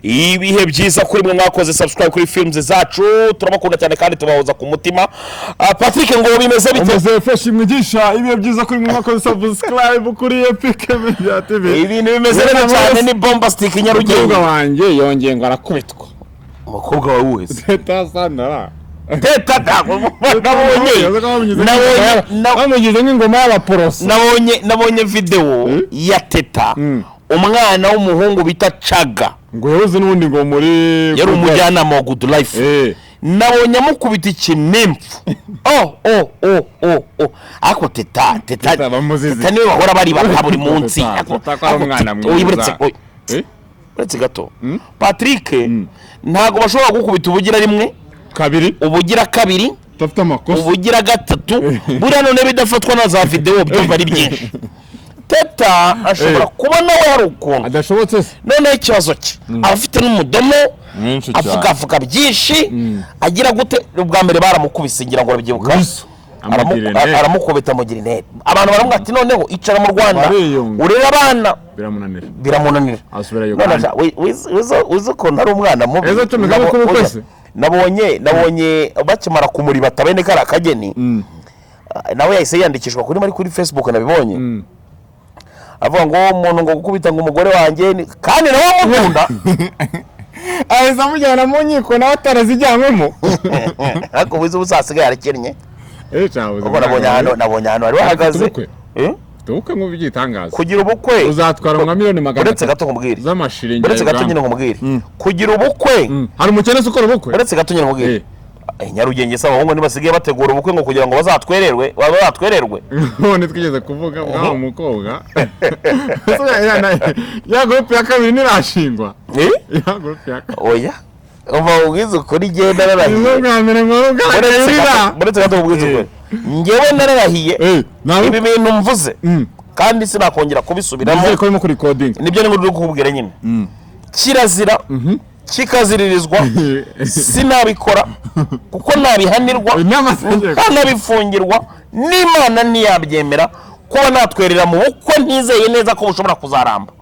Ibihe byiza kuri mwe mwakoze subscribe kuri films zacu, turabakunda cyane kandi tubahoza ku mutima. Patrick, ngo bimeze bite? Umeze fresh, mwigisha. Ibihe byiza kuri mwe mwakoze subscribe kuri Epic Media TV. Ibintu bimeze neza cyane, ni Bombastic Nyarugenge. Umukobwa wanjye yongeye ngo arakubitwa. Umukobwa wawe wese? Teta Sandra. Teta nabonye Bamugize nk'ingoma y'abaporoso. Nabonye video ya Teta, umwana w'umuhungu bita Caga. Ngo yahoze n'ubundi ngo muri Yari umujyanama wa Good Life. Nabonye amukubita ikinimfu. Oh oh oh oh oh! Ariko Teta, Teta, Teta bamuzizi. Teta niwe bahora bari baka buri munsi. Teta, Teta ko ari umwana Oya, mwiza. uretse oya, uretse gato, Patrick, ntabwo bashobora gukubita ubugira rimwe, Kabiri. ubugira kabiri, Udafite amakosa. ubugira gatatu. Buriya none bidafatwa na za videwo, byumva ari byinshi. Teta ashobora kuba nawe hari ukuntu Adashobotse se. Noneho ikibazo cye, aba afite n'umudomo. Mwinshi. Avuga avuga byinshi, agira gute. Ubwa mbere baramukubise, ngira ngo urabyibuka. Wiso. Amugira intege. Aramukubita, amugira intege. Abantu baramubwira ati: "Noneho icara mu Rwanda, Bariyunga. urere abana." Biramunanira. Biramunanira. Asubira None Uganda. Wize ukuntu ari umwana mubi. Ejo tumigabo k'ubukwe se? Nabonye bakimara kumuribata bene kariya kageni, nawe yahise yiyandikishwa kuri Facebook. Nabibonye avuga ngo umuntu ngo gukubita ngo umugore wanjye kandi nawe amukunda. Aheza amujyana mu nkiko nawe atarazijyanywemo. Ariko wize ubu asigaye arakennye. Eh, cyabuze. Kuko nabonye ahantu bari bahagaze. Ubukwe. Eh? Ufite ubukwe nk'ubu by'igitangaza. Kugira ubukwe Uzatwara nka miliyoni magana Uretse atatu gato nkubwire. z'amashiringi Uretse ya gato Uganda. nyine nkubwire, kugira ubukwe Hari umukene se ukora ubukwe? Uretse gato nyine nkubwire. Nyarugenge se abahungu ntibasigaye bategura ubukwe ngo kugira ngo bazatwererwe, bazatwererwe? None twigeze kuvuga bwa mukobwa ya groupe ya kabiri ntirashingwa. Eh? Ya groupe ya kabiri. Oya, umva ubwiza ukuri, genda narahiye. Nibwo bwa mbere nkuru Uretse bw'akayirira. Uretse gato ubwiza ukuri, njyewe nararahiye. Nawe Ibi bintu mvuze kandi sinakongera kubisubiramo. Nizere ko urimo kurikodinga. Nibyo ni uri kukubwira nyine. Kirazira, kikaziririzwa, sinabikora kuko nabihanirwa, N'amategeko. nkanabifungirwa n'Imana ntiyabyemera kuba natwerera mu bukwe ntizeye neza ko bushobora kuzaramba.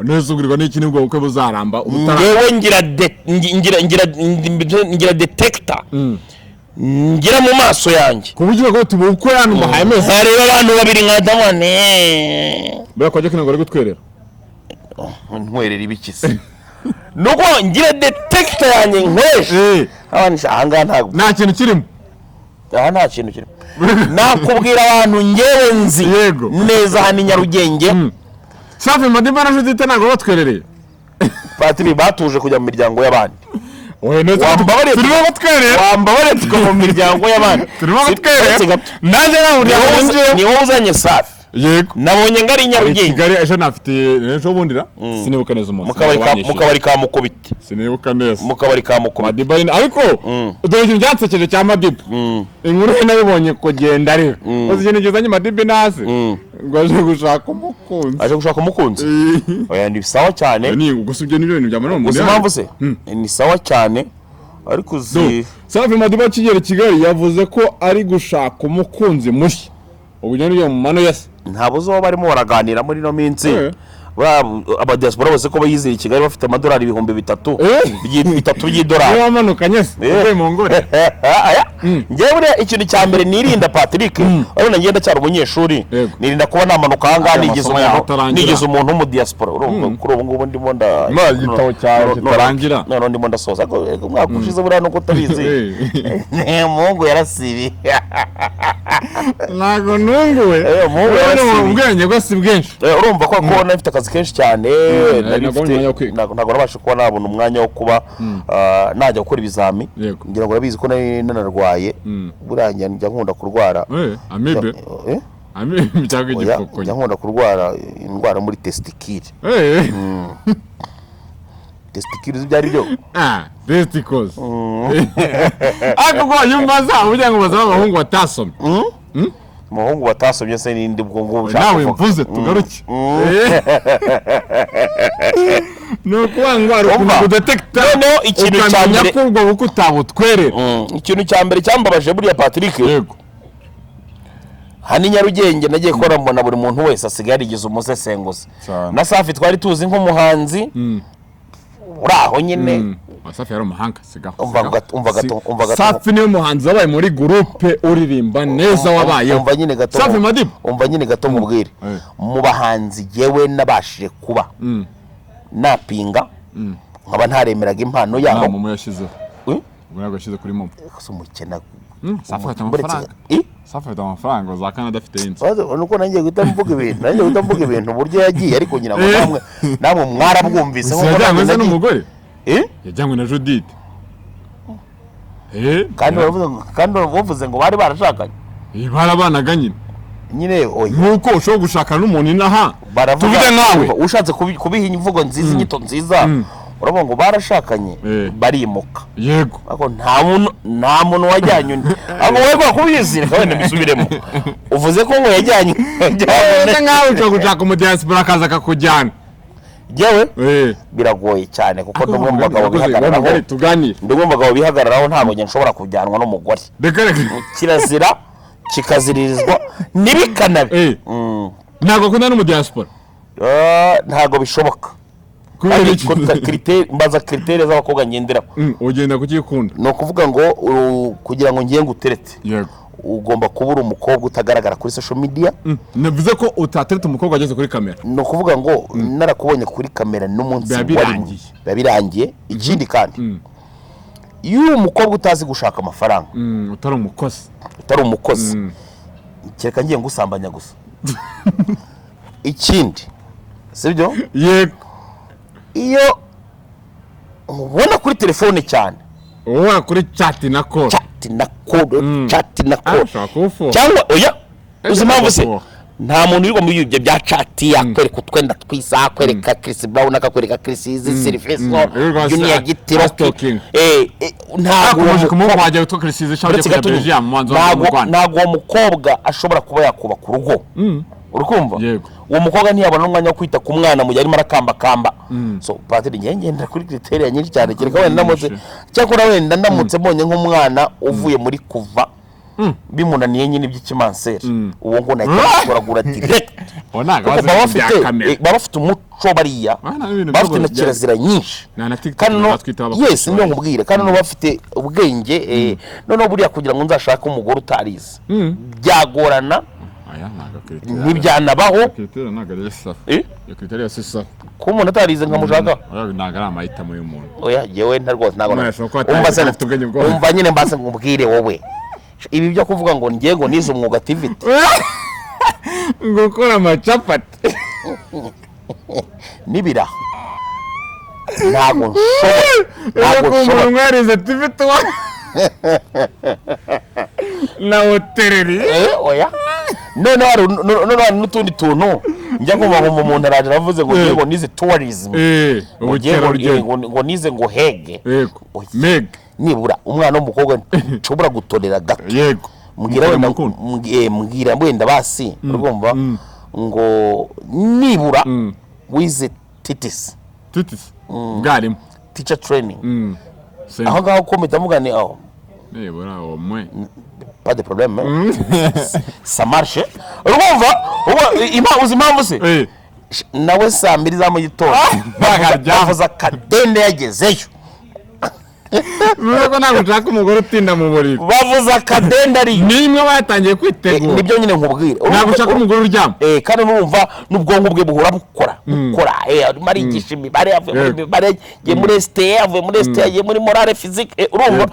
Neza, ubwirwa n'iki nibwo bukwe buzaramba ubutara? Ngewe ngira ngira detector, ngira mu maso yanjye. Ku buryo bwo tuba ubukwe hano muhaye amezi. Nkareba abantu babiri nkadamane. Buriya kwa Jackie ngo ari gutwerera. Ntwerera ibiki se? Nuko ngira detector yanjye nkoresha. Abana ahangaha ntabwo Nta kintu kirimo. Aha nta kintu kirimo. Nakubwira abantu ngewe nzi neza hano i Nyarugenge. Safi Madiba na Judith ntabwo batwerereye. Patiri, batuje kujya mu miryango y'abandi. Oya, neza. Wambabariye. Turimo gutwerera. Wambabariye tukava mu miryango y'abandi. Turimo gutwerera. Uretse gato. Nanjye nta muryango winjiye. Ni wowe uzanye Safi. Yego. Nabonye ngari i I Nyarugenge. Kigali ejo nafite, ejo bundi ra, sinibuka neza umunsi. Mu kabari ka Mukubiti. Sinibuka neza. Mu kabari ka Mukubiti. Madiba ariko dore ikintu byansekeje cya Madiba, inkuru ye nabibonye kugenda ariko uzi ikintu kizanye Madiba ntazi, ngo aje gushaka umukunzi. Aje gushaka umukunzi? Oya, ni sawa cyane. Ni gusa ibyo ni ibintu bya Gusa impamvu se ni sawa cyane, ariko uzi Safi Madiba akigera i Kigali yavuze ko ari gushaka umukunzi mushya, ubu njye mu mano ya se. Ntabwo uzi uwo barimo baraganira muri ino minsi. Buriya abadiaspora bose ko bayizeye i Kigali bafite amadolari 3000 bitatu by'idolari. Niba wamanukanye se uvuye mu ngore? Aya, njyewe buriya ikintu cya mbere nirinda, Patrick, urabona ngenda cyari umunyeshuri, nirinda kuba namanuka ahangaha Aya nigize masomo yawe umuntu atarangira. nigize umuntu w'umudiyasipora. Urumva kuri ubu ngubu ndimo nda Ma, igitabo cyawe kitarangira. None ndimo ndasoza. Ariko umwaka ushize buriya nuko utabizi, umuhungu yarasibiye. Ntabwo nunguwe. Umuhungu Urabona yarasibiye. Ubwenge bwo si bwinshi. Urumva ko nari mfite akazi kenshi cyane, nari Ntabwo mfite umwanya wo kwiga. Ntabwo nabasha kuba nabona umwanya wo kuba najya gukora ibizami. Ngira ngo urabizi ko nari nanarwaye. Buriya njya nkunda kurwara. Amibe? Eh? Amibe cyangwa Oya, igipfuko? njya nkunda kurwara indwara muri testicule. Testicule uzi ibyo ari byo? Ah, testicles. Ariko ko yumva ugira ngo bazaba abahungu batasomye. Umuhungu batasomye se n'indi ubwo ngubwo ushaka Nawe kuvuga? mvuze tugaruke. Ni ukuvuga ngo hari ukuntu Umva. kudetekita Noneho ikintu cya ukamenya mbere ko ubwo bukwe utabutwerera. Ikintu cya mbere cyambabaje buriya, Patrick, hano i Nyarugenge nagiye kubona mbona buri muntu wese asigaye yarigize umusesenguzi. Cyane. Na Safi twari tuzi nk'umuhanzi. Uri aho nyine. Safi yari umuhanga, sigaho. Umva Sigaho. Umva gato, umva gato. Safi niwe muhanzi wabaye muri groupe uririmba neza wabayeho. Umva nyine gato. Safi Madiba. Umva nyine gato mubwire. Mu bahanzi jyewe nabashije kuba napinga, nkaba ntaremeraga impano Nta yabo. MoMo yashyizeho. Eh? Ubwo ntabwo yashyize kuri MoMo. Ese umukena? Safi afite Uretse- amafaranga. Eh? Safi afite amafaranga za Canada, afite inzu. Baze, nuko nangiye guhita mvuga ibintu, nangiye guhita mvuga ibintu uburyo yagiye, ariko ngira ngo namwe mwarabwumvise Gusa nkuko yajyanywe nanjye se nagiye. n'umugore. Eh? Yajyanywe na Judith. Kandi bavuze ngo bari barashakanye. Barabanaga nyine. Nyine oya. Nk'uko ushobora gushakana n'umuntu inaha. Baravuga. Tuvuge nkawe. Ushatse kubiha imvugo nziza, inyito nziza, uravuga ngo barashakanye, barimuka. Ariko nta muntu wajyanye undi, ahubwo wowe kubera kubizi, reka wenda mbisubiremo, uvuze ko ngo yajyanye Ese nkawe ushobora gushaka umudiaspora akaza akakujyana? Jyewe biragoye cyane, kuko ndi umwe mu bagabo bihagararaho. Tuganire. Ndi umwe mu bagabo bihagararaho, ntabwo njye nshobora kujyanwa n'umugore. Reka reka. Kirazira kikaziririzwa ntibikanabe. Ntabwo akunda n'umudiaspora? Ntabwo bishoboka. Kubera Kandi iki? Mbaza critères z'abakobwa ngenderaho. Ugenda kukikunda. Ni ukuvuga ngo kugira ngo ngiye nguterete, ugomba kuba uri umukobwa utagaragara kuri social media. Navuze ko utatereta umukobwa ageze kuri kamera. Ni ukuvuga ngo narakubonye kuri kamera n'umunsi Biba wa rimwe, birangiye. biba birangiye. Ikindi kandi, iyo uri umukobwa utazi gushaka amafaranga, Utari umukozi. Utari umukozi, kereka ngiye ngusambanya gusa. Ikindi, sibyo? Yego. Iyo ubona kuri telefone cyane, Uhora kuri chat na call. Chat na call, chat na call. Ushobora kuwufuha. Cyangwa oya, uzi impamvu se? Kuwufuha. Nta muntu uri muri ibyo bya chat yakwereka utwenda twiza, akwereka Chris Brown, akakwereka Chris izi serivisi, Junior Gitiro. Stalking. Ntabwo uwo Akomeje kumuha wajya witwa Chriss Shaje uretse kujya gato nyine, Belgium mubanza mu Rwanda. Ntabwo uwo mukobwa ashobora kuba yakubaka urugo, urikumva? Yego. Uwo mukobwa ntiyabona n'umwanya wo kwita ku mwana mu gihe arimo arakambakamba. So patiri, ngiye ngendera kuri critères nyinshi cyane, kereka wenda ndamutse, cyakora wenda ndamutse mbonye nk'umwana uvuye muri kuva bimunaniye nyine iby'ikimanseri, uwo ngo nahita mutoragura direct. Uwo ntabwo Kuko azi baba ibya bafite kamera. baba bafite umuco bariya, Ah, nta n'ibintu baba bafite na kirazira nyinshi. Na TikTok Kandi no batwita abakozi. Yes, niyo nkubwira. Kandi no bafite ubwenge, noneho buriya kugira ngo nzashake umugore utarize byagorana. Aya ntabwo critère. Ntibyanabaho. Critère ntabwo ari sawa. Eh? Iyo critère yose sawa. Kuba umuntu atarize nkamushaka? Oya, ntabwo ari amahitamo y'umuntu. Oya, yewe nta rwose, ntabwo Umwana ashobora kuba umva atarize se, kandi afite ubwenge bwose. Umva nyine, mbase nkubwire wowe, ibi byo kuvuga ngo ngiye ngo nize umwuga TVET, Ngo ukora amacapati. N'ibiraha ntabwo nshobora, ntabwo Ntabwo nshobora. umuntu mwarize TVET wa na hôtellerie. Oya, noneho hari n'utundi tuntu njya kumva, nkumva umuntu araje aravuze ngo ngiye ngo nize tourism, ngo ngiye ngo Ubukerarugendo. ngo nize ngo hege. Yego. Oya. Meg. Nibura umwana w'umukobwa nshobora gutorera gato, Yego. mbwira wenda Mu rukundo. mbwira wenda basi, urumva, ngo nibura wize TTC. TTC bwarimu. Teacher training. Same. Aho ngaho ko mpita mvuga ni aho. Nibura uwo mwe. Pas de problème, ça marche. Urumva uzi impamvu se? Nawe saa 2 za mu gitondo Bakaryama. bavuza akadende yagezeyo. Bivuze ko ntabwo ushaka umugore utinda mu buriri. Bavuza akadende ariyo. Nimwe aba yatangiye kwitegura. Nibyo nyine nkubwira. Ntabwo ushaka umugore uryama. Kandi numva n'ubwonko bwe buhora bukora, arimo arigisha imibare, avuye muri imibare agiye muri ST, avuye muri ST agiye muri morale physique, urumva,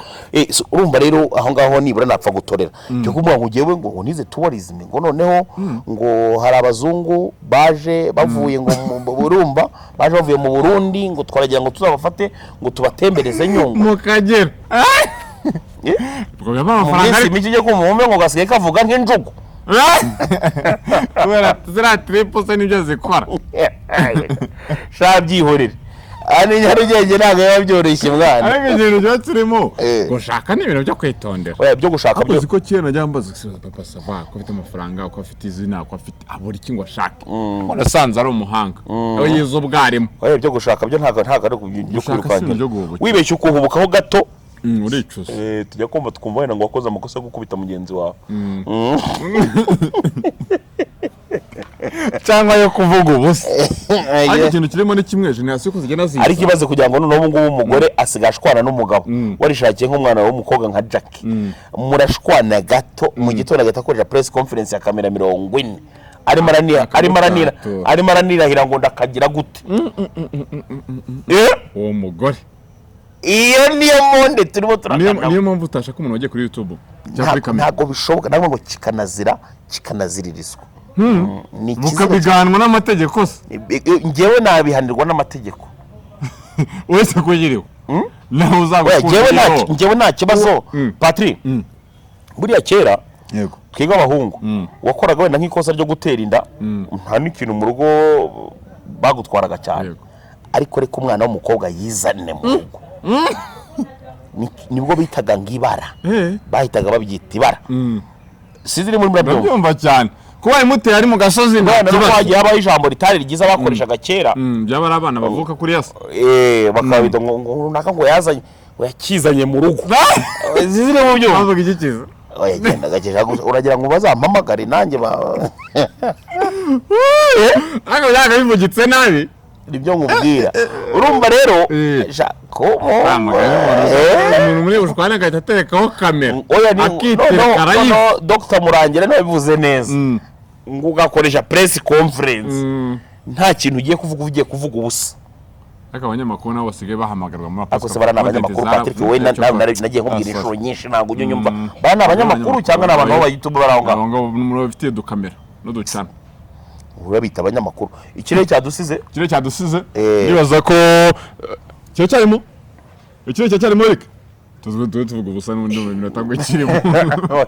so, urumva rero aho ngaho nibura napfa gutorera. Cyo kuvuga ngo ngewe ngo nize tourism, ngo noneho ngo hari abazungu baje bavuye ngo urumva baje bavuye mu Burundi, ngo twaragira ngo tuzabafate ngo tubatembereze Nyungwe. Mu Kagera. Ubwo biba Mu amafaranga minsi ariko mike ujye kumva wumve ngo gasigaye kavuga nk'injugu. Kubera ziriya trip se nibyo zikora. Sha, byihorere, hano i Nyarugenge ntabwo biba byoroshye mwana. Ariko ikintu kiba kirimo, gushaka ni ibintu byo kwitondera. Oya, byo gushaka byo Uzi ko kera najya mbaza gusubiza Papa Sava ko afite amafaranga, ko afite izina, ko afite abura iki ngo ashake? Nasanze ari umuhanga, aho yize ubwarimu. Oya, byo gushaka byo ntabwo ari ibyo Gushaka si kwirukankira. ibyo guhubuka. Wibeshye ukuhubukaho gato, Uricuza. Tujya kumva tukumva wenda ngo wakoze amakosa yo gukubita mugenzi wawe. Cyangwa yo kuvuga ubusa. Ariko ikintu kirimo ni kimwe, génération uko zigenda ziza. Ariko ibaze kugira ngo noneho ubu ngubu umugore asigaye ashwana n'umugabo. Warishakiye nk'umwana w'umukobwa nka Jack, murashwana gato, mu gitondo agahita akoresha press conference ya kamera 40, arimo aranira, arimo aranira, Akamukatura. arimo aranirahira ngo ndakagira gute. Eh? Uwo mugore. Iyo niyo monde turimo Niyo turaganamo. Niyo mpamvu utashaka umuntu wagiye kuri YouTube cyangwa kuri kamera. Ntabwo bishoboka, ntabwo ngo kikanazira, kikanaziririzwa. Ni ikizira. Mukabiganwa n'amategeko se? Njyewe nabihanirwa n'amategeko. Wese kuyiriwe nawe Oya, uzagukunda. njyewe nta kibazo. Patrick, buriya kera twiga abahungu, wakoraga wenda nk'ikosa ryo gutera inda, nta n'ikintu mu rugo bagutwaraga cyane. Ariko reka umwana w'umukobwa yizane mu rugo. Nibwo bitaga ngo ibara. Bahitaga babyita ibara. Sinzi niba muri murabyumva. Ndabyumva cyane, kuba imuteye ari mu gasozi nta Wenda nuko kibazo. hagiye habaho ijambo ritari ryiza bakoreshaga kera. Byaba ari abana bavuka kuri yasa. Bakabita ngo runaka ngo yazanye, ngo yakizanye mu rugo. Sinzi niba mubyumva. Bavuga iki kiza? Oya, genda gake, uragira ngo bazampamagare nanjye ba Ariko byaga bivugitse nabi. Nibyo nkubwira. Urumva rero Umuntu muri bushwane agahita aterekaho kamera, Oya, ni akitereka noneho arayizi. Noneho Dr Murangira nawe bivuze neza ngo ugakoresha press conference nta kintu ugiye kuvuga, ugiye kuvuga ubusa. Ariko abanyamakuru nabo basigaye bahamagarwa muri Ariko se bariya ni abanyamakuru, Patrick? Wowe nagiye nkubwira inshuro nyinshi, ntabwo ujya unyumva. Bariya ni abanyamakuru cyangwa ni abantu b'aba YouTube bari aho ngaho? Abo ngabo muri bafitiye udukamera n'uducana. Urabita abanyamakuru? Ikirere cyadusize. Ikirere cyadusize. Eh. Ndibaza ko kiracyarimo, ikirere kiracyarimo. Reka tuzwe tube tuvuga ubusa n'ubundi mu minota ngo ikirimo.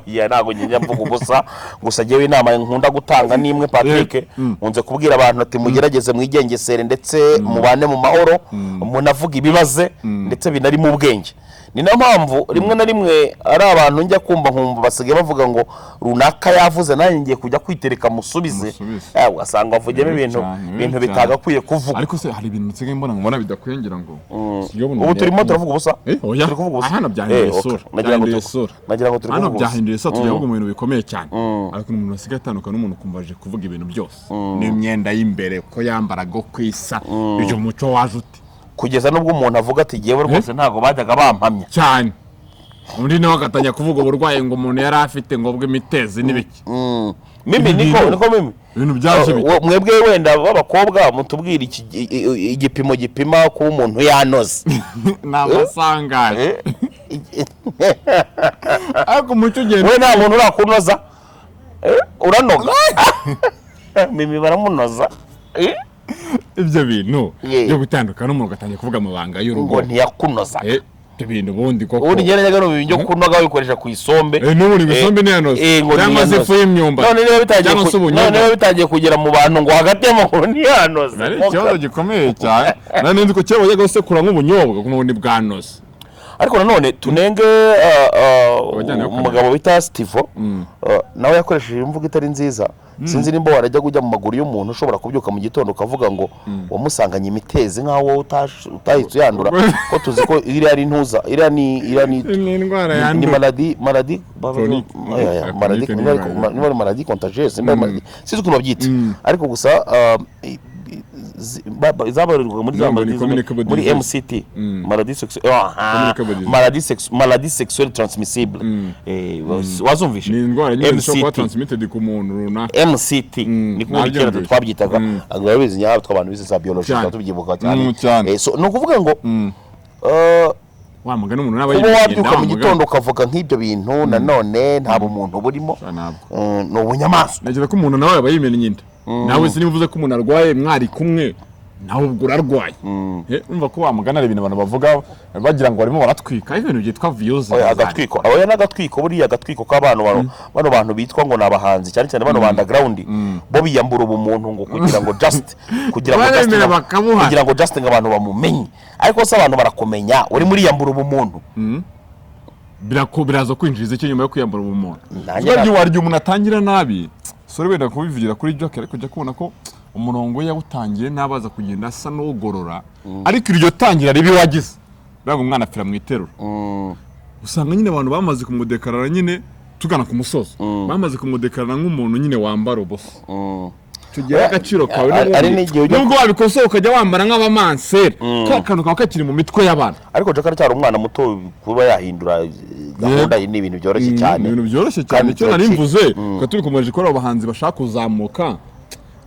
Oya, ntabwo njya mvuga ubusa. Gusa njyewe inama nkunda gutanga ni imwe, Patrick. Nkunze kubwira abantu ati mugerageze mwigengesere, ndetse mubane mu mahoro, munavuga ibibaze ndetse binari mu bwenge. Ni nayo mpamvu rimwe na rimwe ari abantu njya kumva nkumva basigaye bavuga ngo runaka yavuze, nanjye ngiye kujya kwitereka musubize. Musubize. Ugasanga bavugiyemo Bibi ibintu cyane, bibi ibintu cyane. bitagakwiye kuvuga. Ariko se hari ibintu nsigaye mbona, ngo mbona bidakwiye, ngira ngo sigaye ubona Ubu turimo turavuga ubusa. Eh, oya. Turi kuvuga ubusa. Hano byahinduye Eh, okay. isura. Nagira ngo Byahinduye isura. Nagira ngo turi Hano kuvuga ubusa. byahinduye isura, tujya kuvuga mu bintu bikomeye cyane. Ariko umuntu asigaye atandukana n'umuntu ukumva aje kuvuga ibintu byose n'imyenda y'imbere ko yambaraga uko isa. Ibyo muco waje ute? Kugeza n'ubwo umuntu avuga ati jyewe rwose ntabwo bajyaga bampamya. Cyane. Undi nawe agatangira kuvuga uburwayi ngo umuntu yari afite ngo bw'imitezi n'ibiki. Mimi, Ibi niko bintu- niko mimi. Ibintu byaje bite? Mwebwe wenda b'abakobwa mutubwire igipimo gipima kuba umuntu yanoze. Ni amasangahe? Ariko umuco ugenda We, nta muntu urakunoza? Uranoga? Mimi baramunoza? Ibyo bintu Yeah. byo gutandukana n'umuntu ugatangira kuvuga amabanga y'urugo. Ngo ntiyakunoza. Ibyo bintu ubundi koko. Ubundi njye najyaga numva ibintu byo kunoga babikoresha ku isombe. N'ubundi ngo isombe ntiyanoze. Ngo Cyangwa se ntiyanoze. ifu y'imyumbati. None niba bitangiye Cyangwa se ubunyobwa. None niba bitangiye kugera mu bantu ngo hagati y'amaguru ntiyanoze. Ari ikibazo gikomeye cyane. Nari nzi ko kera wajyaga usekura nk'ubunyobwa ubundi bwanoze. Ariko nanone tunenge Abajyana yo umugabo bita Stivo, nawe yakoresheje imvugo itari nziza. Sinzi nimba warajya kujya mu maguru y'umuntu ushobora kubyuka mu gitondo ukavuga ngo wamusanganye imitezi, nk'aho wowe utahise uyandura, ko tuzi ko iriya ari intuza, iriya ni Ni indwara ni yandura. Maladie Chronique. Oya, oya, maladie Chronique ni indwara. Niba ari maladie contagieuse, niba ari maladie, sinzi ukuntu babyita. Ariko gusa zabarirwaga muri za No, ngo ni maladies communicable muri disease. MCT, maladie sexuelle, Communicable disease. Maladie sexuelle transmissible. Wazumvishe? Ni indwara nyine zishobora kuba MCT. transmitted ku muntu runaka. MCT ni kubundi kera Nabyumvise. twabyitaga. Urabizi nyabwo abantu bize za biology Cyane. tukaba tubyibuka cyane. Cyane. So ni ukuvuga ngo Wa mugani umuntu nawe kuba yimenye, wabyuka wa mu mugani. gitondo ukavuga nk'ibyo bintu, nanone nta bumuntu burimo. Ntabwo. Ni ubunyamaswa. Ntekereza ko umuntu nawe aba yimennye inda. Nawe se niba uvuze ko umuntu arwaye mwari kumwe, nawe ubwo urarwaye. Urumva ko wa mugani ari ibintu abantu bavuga bagira ngo barimo baratwika, ariko ibintu byitwa views. Oya, agatwiko, oya, n'agatwiko. Buriya agatwiko k'abantu bano bantu bitwa ngo ni abahanzi, cyane cyane bano ba underground, bo biyambura ubumuntu ngo kugira ngo just kugira ngo just Baremera bakabuha. Kugira ngo just ngo abantu bamumenye. Ariko se abantu barakumenya uri muri yambura ubumuntu? Biraza kwinjiriza icyo nyuma yo kwiyambura ubumuntu? Nanjye Burya warya umuntu atangira nabi, sorry wenda kubivugira kuri Jack, ariko jya kubona ko umurongo we yawutangiye nabaza kugenda asa n'ugorora, ariko iryo tangira ribi wagize biraga umwana apfira mu iterura. Usanga nyine abantu bamaze kumudekarara, nyine tugana ku musozo, bamaze kumudekarara nk'umuntu nyine wambara ubusa. Icyo gihe agaciro kawe Ari n'igihe ujya- nubwo wabikosoye ukajya wambara nk'abamanseri, ka kantu kaba kakiri mu mitwe y'abantu. Ariko Jack aracyari umwana muto, kuba yahindura gahunda ye ni ibintu byoroshye cyane. Ni ibintu byoroshye cyane. Kandi Icyo nari mvuze, tukaba tubikomeje kuri abo bahanzi bashaka kuzamuka.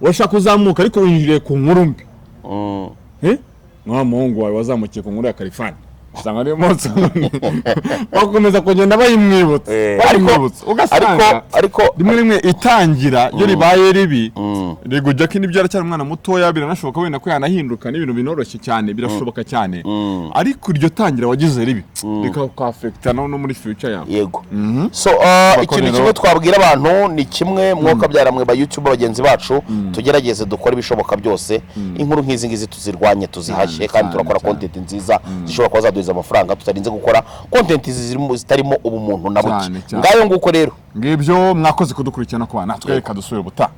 Urashaka kuzamuka ariko winjiriye ku nkuru mbi. Eh? Nka muhungu wawe wazamukiye ku nkuru ya Kalifani, usanga niyo munsi bakomeza kugenda bayimwibutsa, bayimwibutsa, ugasanga ariko rimwe rimwe itangira iyo ribaye ribi. Rego Jack nibyo, aracyari umwana mutoya, biranashoboka wenda ko yanahinduka, n'ibintu binoroshye cyane, birashoboka cyane, ariko iryo tangira wagize ribi rikakwafekita no muri future yawe. Yego. So ikintu rero- kimwe twabwira abantu ni kimwe, mwuka byaramwe ba YouTube bagenzi bacu, tugerageze dukore ibishoboka byose, inkuru nk'izi ngizi tuzirwanye, tuzihashye, Cyane, kandi cyane, turakora cyane. content nziza zishobora kuba zaduhereza amafaranga, tutarinze gukora content zitarimo ubumuntu na buke. Cyane, cyane. Ngayo nguko rero. Ngibyo, mwakoze kudukurikirana, kuba natwe, reka dusubire ubutaha.